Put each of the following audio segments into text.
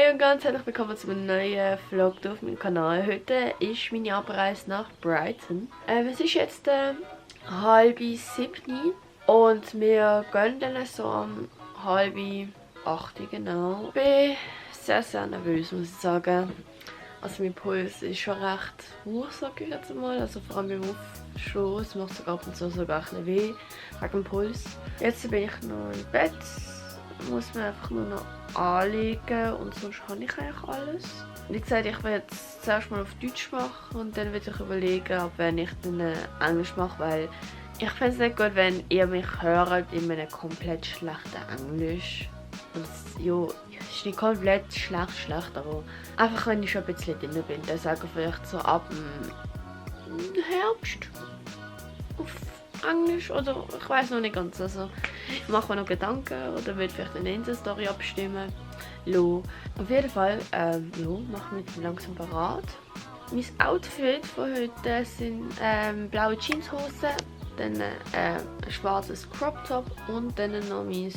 Hey und ganz herzlich willkommen zu einem neuen Vlog hier auf meinem Kanal. Heute ist meine Abreise nach Brighton. Es ist jetzt 6:30 und wir gehen dann so um 7:30 genau. Ich bin sehr, sehr nervös, muss ich sagen. Also mein Puls ist schon recht hoch, sage ich jetzt mal. Also vor allem beim Aufstehen, es macht sogar ab und zu sogar ein bisschen weh wegen dem Puls. Jetzt bin ich noch im Bett. Muss man einfach nur noch anlegen und sonst habe ich eigentlich alles. Wie gesagt, ich werde jetzt zuerst mal auf Deutsch machen und dann werde ich überlegen, ob wenn ich dann Englisch mache, weil ich finde es nicht gut, wenn ihr mich hört in einem komplett schlechten Englisch. Und ja, es ist nicht komplett schlecht, aber einfach wenn ich schon ein bisschen drin bin, dann sage ich vielleicht so ab dem Herbst auf Englisch oder ich weiß noch nicht ganz. Also ich mache mir noch Gedanken oder will vielleicht eine Insta-Story abstimmen. Auf jeden Fall mache ich mich langsam bereit. Mein Outfit von heute sind blaue Jeanshosen, dann ein schwarzes Crop Top und dann noch mein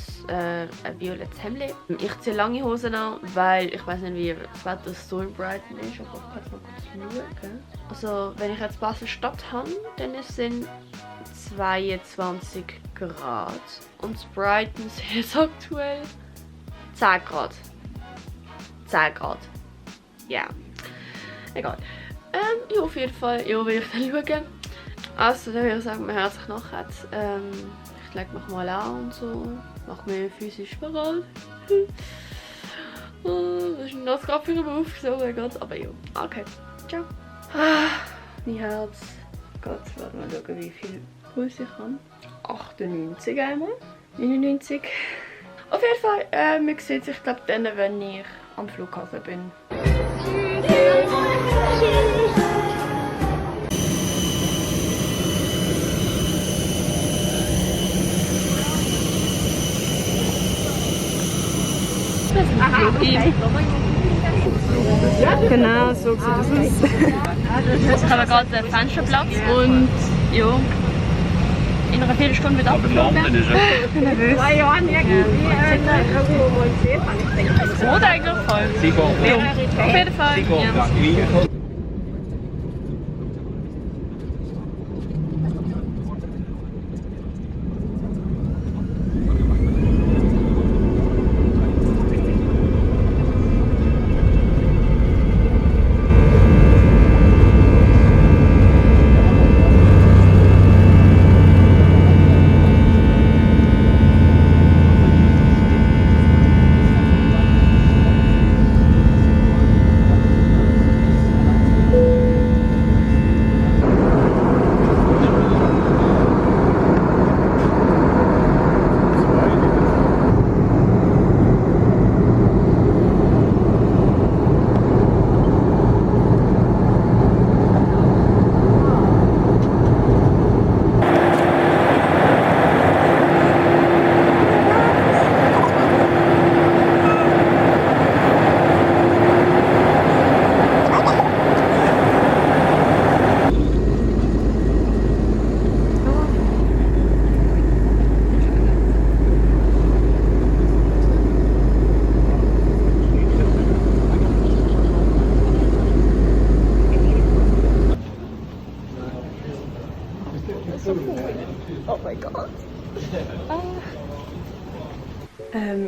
violettes Hemd. Ich ziehe lange Hosen an, weil ich weiß nicht, wie das Wetter so in Brighton ist, aber ich kann jetzt mal kurz schauen. Also wenn ich jetzt Basel-Stadt habe, dann sind 22 Grad. Und Brighton ist jetzt aktuell 10 Grad. 10 Grad. Ja. Egal. Ja, auf jeden Fall. Ja, will ich dann schauen. Also, dann würde ich sagen, man hört sich nachher. Ich lege mich mal an und so. Mache mich physisch bereit. Was ist denn das gerade für ein Move? So, mein Gott. Aber ja. Okay. Ciao. Mein Herz. Gott, warte mal schauen, wie viel Puls ich habe. 98 einmal. 99. Auf jeden Fall, man sieht sich, glaube dann, wenn ich am Flughafen bin. Aha, okay. Genau, so sieht das aus. Ich habe gerade den Fensterplatz und ja, in einer Viertelstunde wieder abgeflogen. Nervös. 2 Jahren irgendwie irgendwo mal gesehen habe. Ich denke, Das Rot eigentlich voll. Ja, auf jeden Fall. Ja. Oh mein Gott.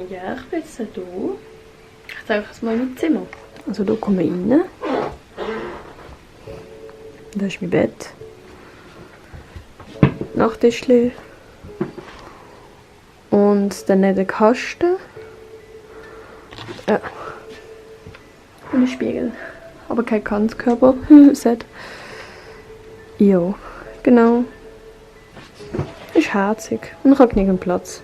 Ja, ich bin jetzt hier. Ich zeige euch jetzt mal mein Zimmer. Also hier kommen wir rein. Da ist mein Bett. Nachttischchen. Und dann der Kasten. Ja. Und ein Spiegel. Aber kein Ganzkörper-Set. Ja, genau. Ist herzig und ich habe genügend Platz.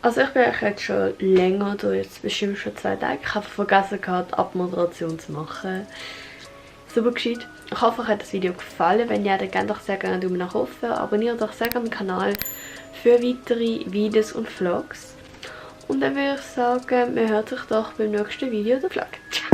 Also ich bin jetzt schon länger da, jetzt bestimmt schon 2 Tage. Ich habe vergessen gehabt, die Abmoderation zu machen. Super gescheit. Ich hoffe, euch hat das Video gefallen. Wenn ja, dann gebt doch sehr gerne einen Daumen nach oben. Abonniert doch sehr gerne den Kanal für weitere Videos und Vlogs. Und dann würde ich sagen, man hört sich doch beim nächsten Video oder Vlog. Ciao!